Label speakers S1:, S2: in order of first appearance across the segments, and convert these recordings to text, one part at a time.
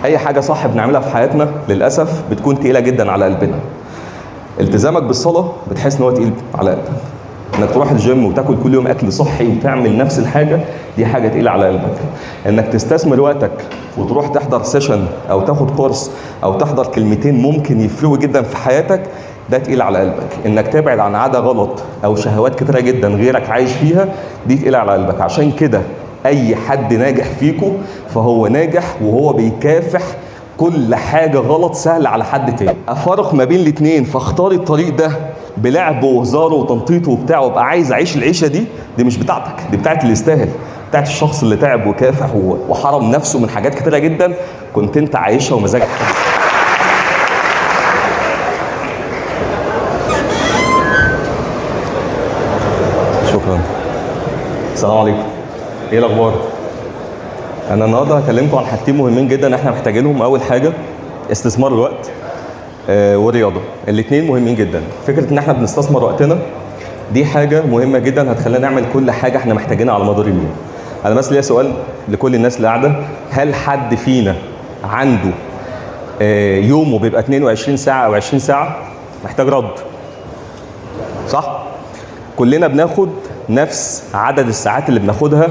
S1: اي حاجة صح بنعملها في حياتنا للاسف بتكون تقيلة جدا على قلبنا. التزامك بالصلاة بتحس ان هو تقيل على قلبك. انك تروح الجيم وتاكل كل يوم اكل صحي وتعمل نفس الحاجة دي حاجة تقيلة على قلبك. انك تستثمر وقتك وتروح تحضر session او تاخد كورس او تحضر كلمتين ممكن يفرقوا جدا في حياتك، ده تقيل على قلبك. انك تبعد عن عادة غلط او شهوات كتيرة جدا غيرك عايش فيها، دي تقيلة على قلبك. عشان كده اي حد ناجح فيكو فهو ناجح وهو بيكافح كل حاجة غلط سهلة على حد تاني. افرق ما بين الاتنين، فاختار الطريق ده بلعبه وهزاره وتنطيطه وبتاعه وابقى عايز اعيش العيشة دي، دي مش بتاعتك، دي بتاعت اللي يستاهل، بتاعت الشخص اللي تعب وكافح وحرم نفسه من حاجات كتيرة جدا كنت انت عايشها ومزاجك. شكرا. السلام عليكم. ايه الاخبار؟ انا النهارده هكلمكم عن حاجتين مهمين جدا احنا محتاجينهم. اول حاجة استثمار الوقت والرياضة. الاثنين مهمين جدا. فكرة ان احنا بنستثمر وقتنا دي حاجة مهمة جدا، هتخلينا نعمل كل حاجة احنا محتاجينها على مدار اليوم. انا بس ليا سؤال لكل الناس اللي قاعدة، هل حد فينا عنده يومه بيبقى 22 ساعة او 20 ساعة؟ محتاج رد، صح؟ كلنا بناخد نفس عدد الساعات اللي بناخدها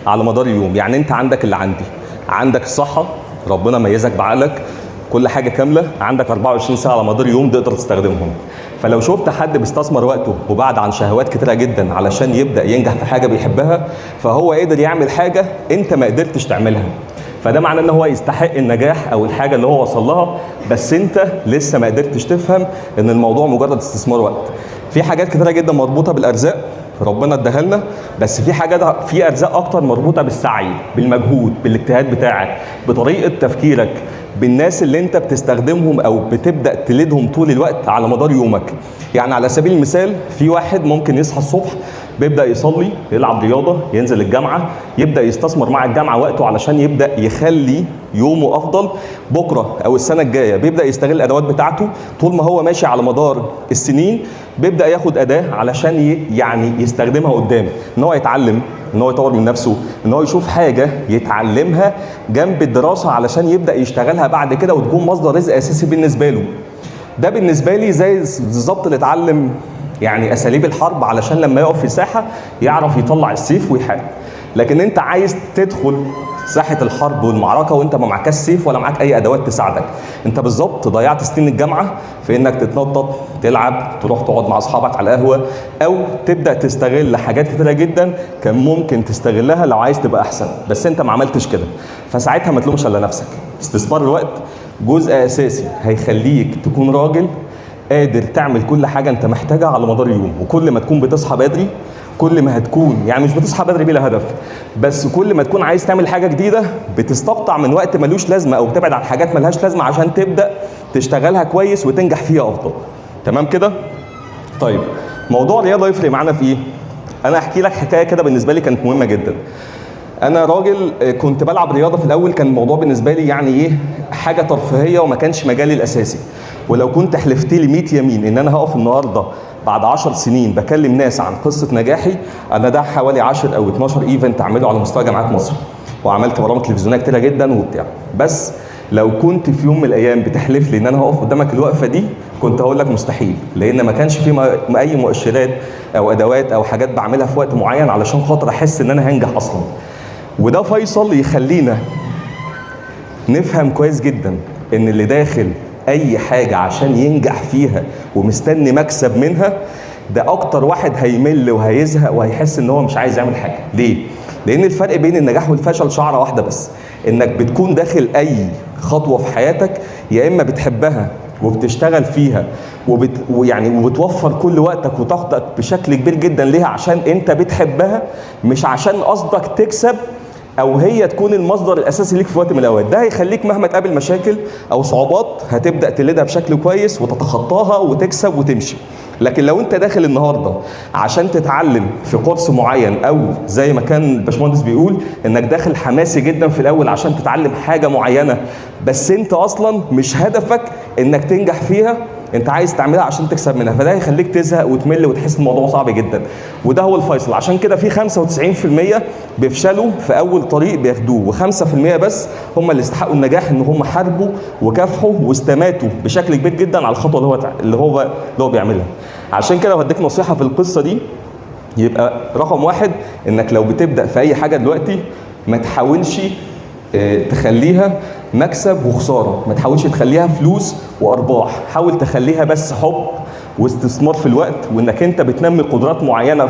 S1: على مدار اليوم. يعني انت عندك اللي عندي، عندك الصحة، ربنا ميزك بعقلك، كل حاجة كاملة، عندك 24 ساعة على مدار اليوم تقدر تستخدمهم. فلو شفت حد بيستثمر وقته وبعد عن شهوات كتيرة جدا علشان يبدأ ينجح في حاجة بيحبها، فهو قدر يعمل حاجة انت ما قدرتش تعملها، فده معناه ان هو يستحق النجاح او الحاجة اللي هو وصل لها، بس انت لسه ما قدرتش تفهم ان الموضوع مجرد استثمار وقت. في حاجات كتيرة جدا مربوطة بالارزاق ربنا اداها لنا، بس في حاجات، في ارزاق اكتر مربوطة بالسعي، بالمجهود، بالاجتهاد بتاعك، بطريقة تفكيرك، بالناس اللي انت بتستخدمهم او بتبدا تلدهم طول الوقت على مدار يومك. يعني على سبيل المثال في واحد ممكن يصحى الصبح بيبدا يصلي، يلعب رياضة، ينزل الجامعة، يبدا يستثمر مع الجامعة وقته علشان يبدا يخلي يومه افضل بكره او السنة الجاية. بيبدا يستغل الادوات بتاعته طول ما هو ماشي على مدار السنين، بيبدا ياخد اداه علشان يعني يستخدمها قدام، ان هو يتعلم، ان هو يطور من نفسه، ان هو يشوف حاجة يتعلمها جنب الدراسة علشان يبدا يشتغلها بعد كده وتكون مصدر رزق اساسي بالنسبة له. ده بالنسبة لي زي بالظبط اللي اتعلم يعني اساليب الحرب علشان لما يقف في ساحة يعرف يطلع السيف ويحارب. لكن انت عايز تدخل ساحة الحرب والمعركة وانت ما معكش سيف ولا معاك اي ادوات تساعدك. انت بالظبط ضيعت سنين الجامعة في انك تتنطط، تلعب، تروح تقعد مع اصحابك على القهوة، او تبدا تستغل حاجات كتيرة جدا كان ممكن تستغلها لو عايز تبقى احسن، بس انت ما عملتش كده. فساعتها ما تلومش الا نفسك. استثمار الوقت جزء اساسي هيخليك تكون راجل قادر تعمل كل حاجة انت محتاجها على مدار اليوم. وكل ما تكون بتصحى بدري، كل ما هتكون يعني مش بتصحى بدري بلا هدف، بس كل ما تكون عايز تعمل حاجة جديدة بتستقطع من وقت ملوش لازمه او بتبعد عن حاجات ملهاش لازمه عشان تبدا تشتغلها كويس وتنجح فيها افضل. تمام كده؟ طيب موضوع الرياضة يفرق معانا في ايه؟ انا احكي لك حكاية كده بالنسبة لي كانت مهمة جدا. انا راجل كنت بلعب رياضة في الاول، كان الموضوع بالنسبة لي يعني ايه، حاجة ترفيهية وما كانش مجالي الاساسي. ولو كنت حلفت لي 100 يمين ان انا هقف النهارده بعد 10 سنين بكلم ناس عن قصة نجاحي، انا ده حوالي 10 او 12 event اعمله على مستوى جامعات مصر، وعملت برامج تلفزيونية كتيرة جدا وبتاع. بس لو كنت في يوم من الايام بتحلف لي ان انا هقف قدامك الوقفة دي، كنت هقول لك مستحيل، لان ما كانش في اي مؤشرات او ادوات او حاجات بعملها في وقت معين علشان خاطر احس ان انا هنجح اصلا. وده فيصل يخلينا نفهم كويس جدا ان اللي داخل اي حاجة عشان ينجح فيها ومستني مكسب منها، ده اكتر واحد هيمل وهيزهق وهيحس ان هو مش عايز يعمل حاجة. ليه؟ لان الفرق بين النجاح والفشل شعره واحدة بس، انك بتكون داخل اي خطوة في حياتك يا اما بتحبها وبتشتغل فيها وبتوفر كل وقتك وطاقتك بشكل كبير جدا ليها عشان انت بتحبها، مش عشان قصدك تكسب او هي تكون المصدر الاساسي ليك في وقت من الاوقات. ده هيخليك مهما تقابل مشاكل او صعوبات هتبدا تلدها بشكل كويس وتتخطاها وتكسب وتمشي. لكن لو انت داخل النهارده عشان تتعلم في كورس معين، او زي ما كان الباشمهندس بيقول انك داخل حماسي جدا في الاول عشان تتعلم حاجة معينة، بس انت اصلا مش هدفك انك تنجح فيها، انت عايز تعملها عشان تكسب منها، فده هيخليك تزهق وتمل وتحس الموضوع صعب جدا، وده هو الفيصل. عشان كده في 95% بيفشلوا في اول طريق بياخدوه، و5% بس هم اللي استحقوا النجاح، ان هم حاربوا وكافحوا واستماتوا بشكل كبير جدا على الخطوة اللي هو بيعملها. عشان كده هديك نصيحة في القصة دي، يبقى رقم واحد انك لو بتبدا في اي حاجة دلوقتي ما تحاولش تخليها مكسب وخسارة، ما تحاولش تخليها فلوس وارباح، حاول تخليها بس حب واستثمار في الوقت، وانك انت بتنمي قدرات معينة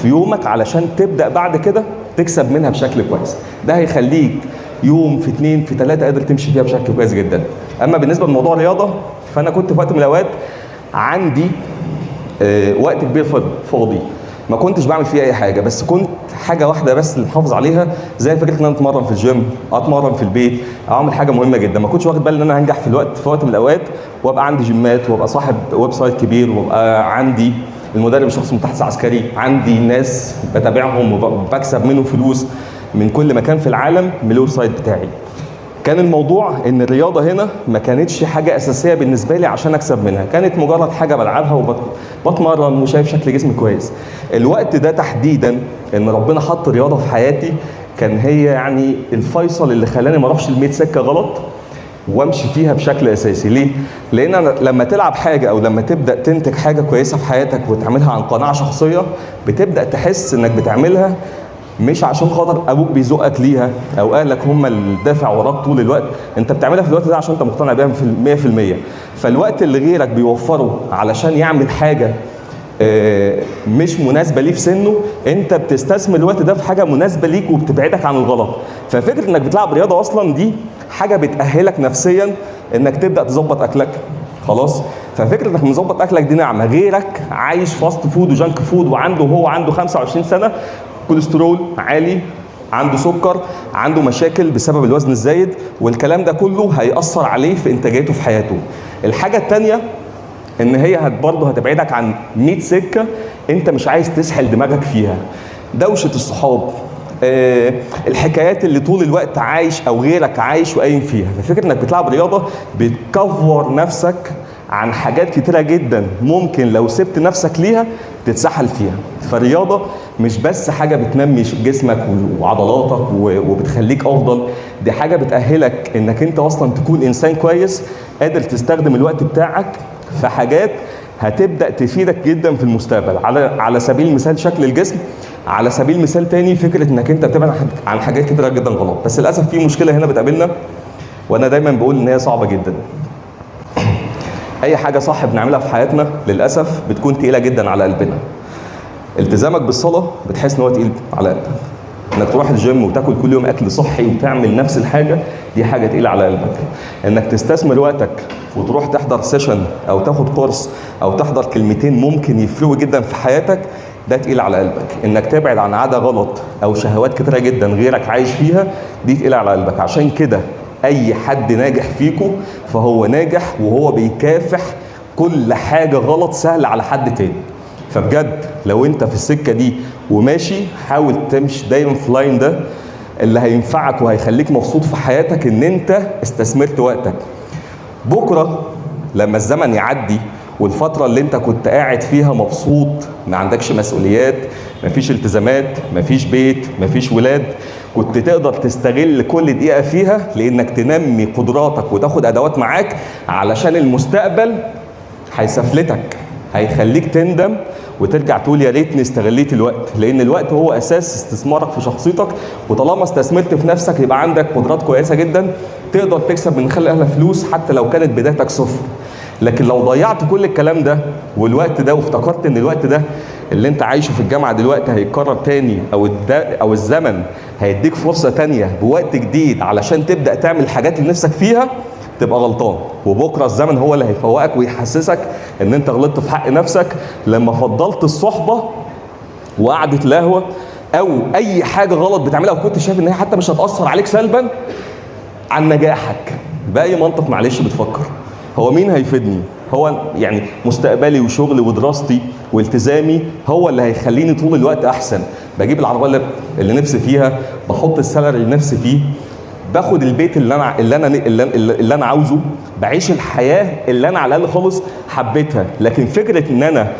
S1: في يومك علشان تبدا بعد كده تكسب منها بشكل كويس. ده هيخليك يوم في 2 في 3 قادر تمشي فيها بشكل كويس جدا. اما بالنسبة لموضوع الرياضة، فانا كنت في وقت من الاوقات عندي وقت كبير فاضي، ما كنتش بعمل فيه اي حاجة، بس كنت حاجة واحدة بس اللي محافظ عليها، زي فكرة ان انا اتمرن في الجيم، اتمرن في البيت، اعمل حاجة مهمة جدا. ما كنتش واخد بالي ان انا هنجح في وقت من الاوقات، وابقى عندي جيمات، وابقى صاحب website كبير، وابقى عندي المدرب الشخصي المتحدث العسكري، عندي ناس بتابعهم وبكسب منهم فلوس من كل مكان في العالم من ال website بتاعي. كان الموضوع ان الرياضة هنا ما كانتش حاجة اساسية بالنسبة لي عشان اكسب منها، كانت مجرد حاجة بلعبها وبتمرن وشايف شكل جسمي كويس. الوقت ده تحديدا ان ربنا حط الرياضة في حياتي، كان هي يعني الفيصل اللي خلاني ما اروحش ال100 سكة غلط وامشي فيها بشكل اساسي. ليه؟ لان أنا لما تلعب حاجة او لما تبدا تنتج حاجة كويسة في حياتك وتعملها عن قناعة شخصية، بتبدا تحس انك بتعملها مش عشان خاطر ابوك بيزقك ليها او اهلك هم الدافع وراك طول الوقت، انت بتعملها في الوقت ده عشان انت مقتنع بيها 100%. فالوقت اللي غيرك بيوفره علشان يعمل حاجة مش مناسبة ليه في سنة، انت بتستثمر الوقت ده في حاجة مناسبة ليك وبتبعدك عن الغلط. ففكره انك بتلعب رياضة اصلا دي حاجة بتاهلك نفسيا انك تبدا تظبط اكلك خلاص. ففكره انك مظبط اكلك دي نعمه، غيرك عايش fast food و junk food وعنده هو عنده 25 سنة كوليسترول عالي، عنده سكر، عنده مشاكل بسبب الوزن الزايد، والكلام ده كله هيأثر عليه في انتاجيته في حياته. الحاجة الثانية ان هي برضه هتبعدك عن 100 سكة انت مش عايز تسحل دماغك فيها، دوشه الصحاب، الحكايات اللي طول الوقت عايش او غيرك عايش وقايم فيها. ففكره انك بتلعب رياضة بتكفر نفسك عن حاجات كتيرة جدا ممكن لو سبت نفسك ليها تتسحل فيها. فالرياضه مش بس حاجة بتنمي جسمك وعضلاتك وبتخليك افضل، دي حاجة بتاهلك انك انت اصلا تكون انسان كويس قادر تستخدم الوقت بتاعك في حاجات هتبدا تفيدك جدا في المستقبل. على سبيل المثال شكل الجسم، على سبيل المثال تاني فكرة انك انت بتبعد عن حاجات كتيرة جدا غلط. بس للاسف في مشكلة هنا بتقابلنا، وانا دايما بقول ان هي صعبة جدا. اي حاجة صح بنعملها في حياتنا للاسف بتكون تقيلة جدا على قلبنا. التزامك بالصلاة بتحس ان هو تقيل على قلبك، انك تروح الجيم وتاكل كل يوم اكل صحي وتعمل نفس الحاجة دي حاجة تقيلة على قلبك. انك تستثمر وقتك وتروح تحضر session او تاخد كورس او تحضر كلمتين ممكن يفرقوا جدا في حياتك، ده تقيل على قلبك. انك تبعد عن عادة غلط او شهوات كتيرة جدا غيرك عايش فيها، دي تقيلة على قلبك. عشان كده اي حد ناجح فيكو فهو ناجح وهو بيكافح كل حاجة غلط سهلة على حد تاني. فبجد لو انت في السكة دي وماشي، حاول تمشي دايما في ال line ده اللي هينفعك وهيخليك مبسوط في حياتك، ان انت استثمرت وقتك. بكره لما الزمن يعدي والفترة اللي انت كنت قاعد فيها مبسوط، ما عندكش مسؤوليات، مفيش التزامات، مفيش بيت، مفيش ولاد، كنت تقدر تستغل كل دقيقة فيها لانك تنمي قدراتك وتاخد ادوات معاك علشان المستقبل هيسفلتك، هيخليك تندم وترجع تقول يا ريتني استغليت الوقت. لان الوقت هو اساس استثمارك في شخصيتك، وطالما استثمرت في نفسك يبقى عندك قدرات كويسة جدا تقدر تكسب من خلالها فلوس حتى لو كانت بدايتك صفر. لكن لو ضيعت كل الكلام ده والوقت ده، وافتكرت ان الوقت ده اللي انت عايشه في الجامعة دلوقتي هيتكرر تاني، او الزمن هيديك فرصة تانية بوقت جديد علشان تبدا تعمل الحاجات اللي نفسك فيها، تبقى غلطان. وبكره الزمن هو اللي هيفوقك ويحسسك ان انت غلطت في حق نفسك لما فضلت الصحبة وقعدة القهوة او اي حاجة غلط بتعملها وكنت شايف ان هي حتى مش هتاثر عليك سلبا عن نجاحك. باي منطق معلش بتفكر؟ هو مين هيفيدني؟ هو يعني مستقبلي وشغلي ودراستي والتزامي هو اللي هيخليني طول الوقت احسن. بجيب العربية اللي نفسي فيها، بحط ال salary اللي نفسي فيه، باخد البيت اللي انا عاوزه، بعيش الحياة اللي انا على الاقل خالص حبيتها. لكن فكرة ان انا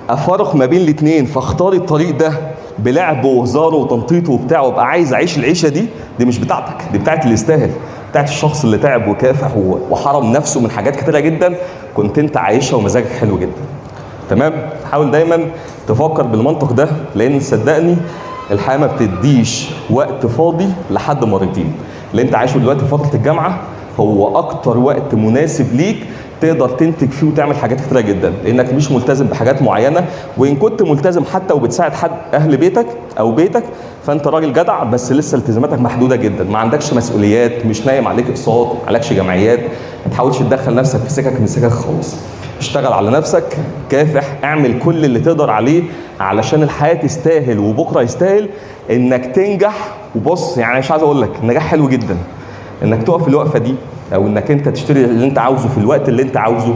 S1: افرق ما بين الاثنين فاختار الطريق ده بلعبه وهزاره وتنطيطه وبتاعه وابقى عايز اعيش العيشة دي، دي مش بتاعتك، دي بتاعت اللي يستاهل، بتاعت الشخص اللي تعب وكافح وحرم نفسه من حاجات كتيرة جدا كنت انت عايشها ومزاجك حلو جدا. تمام؟ حاول دايما تفكر بالمنطق ده، لان صدقني الحياة ما بتديش وقت فاضي لحد مرتين. اللي انت عايشه دلوقتي في فترة الجامعة هو اكتر وقت مناسب ليك تقدر تنتج فيه وتعمل حاجات كتيرة جدا، لانك مش ملتزم بحاجات معينة، وان كنت ملتزم حتى وبتساعد حد اهل بيتك او بيتك فانت راجل جدع، بس لسه التزاماتك محدودة جدا، ما عندكش مسؤوليات، مش نايم عليك اقساط، ما عليكش جمعيات، ما تحاولش تدخل نفسك في سكك من سكك خالص. اشتغل على نفسك، كافح، اعمل كل اللي تقدر عليه علشان الحياة تستاهل وبكره يستاهل انك تنجح. وبص يعني مش عايز اقول لك النجاح حلو جدا، انك تقف الوقفة دي او انك انت تشتري اللي انت عاوزه في الوقت اللي انت عاوزه،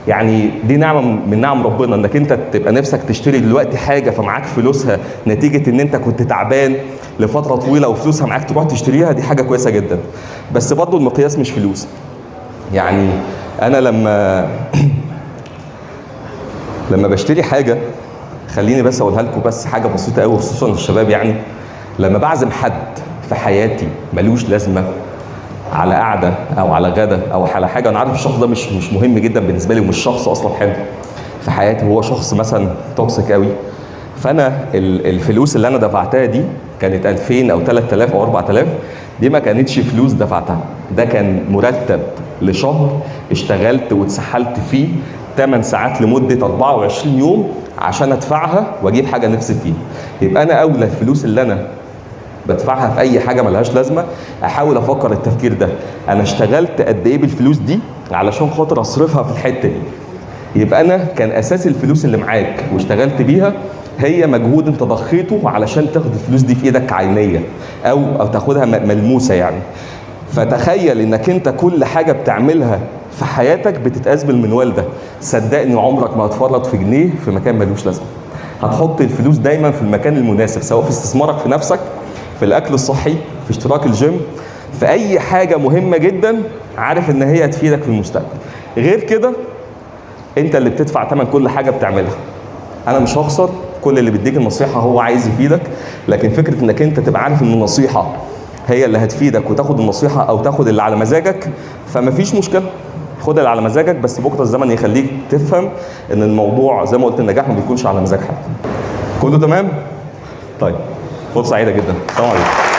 S1: يعني دي نعمه من نعم ربنا، انك انت تبقى نفسك تشتري دلوقتي حاجة فمعاك فلوسها نتيجة ان انت كنت تعبان لفترة طويلة وفلوسها معاك تروح تشتريها، دي حاجة كويسة جدا. بس برضه المقياس مش فلوس. يعني انا لما بشتري حاجة، خليني بس اقولها لكم بس حاجة بسيطة قوي خصوصا للشباب، يعني لما بعزم حد في حياتي ملوش لازمه على قعدة او على غدا او على حاجة، انا عارف الشخص ده مش مهم جدا بالنسبة لي ومش شخص اصلا حلو في حياتي، هو شخص مثلا toxic قوي، فانا الفلوس اللي انا دفعتها دي كانت 2000 او 3000 او 4000، دي ما كانتش فلوس دفعتها، ده كان مرتب لشهر اشتغلت واتسحلت فيه 8 ساعات لمدة 24 يوم عشان ادفعها واجيب حاجة نفسي فيها. يبقى انا اولى الفلوس اللي انا بدفعها في اي حاجة ملهاش لازمه احاول افكر التفكير ده، انا اشتغلت قد ايه بالفلوس دي علشان خاطر اصرفها في الحتة دي. يبقى انا كان اساس الفلوس اللي معاك واشتغلت بيها هي مجهود انت ضخيته علشان تاخد الفلوس دي في ايدك عينيه او تاخدها ملموسة يعني. فتخيل انك انت كل حاجة بتعملها في حياتك بتتقاس بالمنوال ده، صدقني عمرك ما هتفرط في جنيه في مكان ملوش لازمه. هتحط الفلوس دايما في المكان المناسب، سواء في استثمارك في نفسك، في الاكل الصحي، في اشتراك الجيم، في اي حاجة مهمة جدا عارف ان هي هتفيدك في المستقبل. غير كده انت اللي بتدفع ثمن كل حاجة بتعملها. انا مش هخسر، كل اللي بيديك النصيحة هو عايز يفيدك، لكن فكرة انك انت تبقى عارف ان النصيحة هي اللي هتفيدك وتاخد النصيحة او تاخد اللي على مزاجك فمفيش مشكلة، خد اللي على مزاجك، بس بكره الزمن يخليك تفهم ان الموضوع زي ما قلت النجاح ما بيكونش على مزاج حد. كله تمام؟ طيب فرصة سعيدة جدا، السلام عليكم.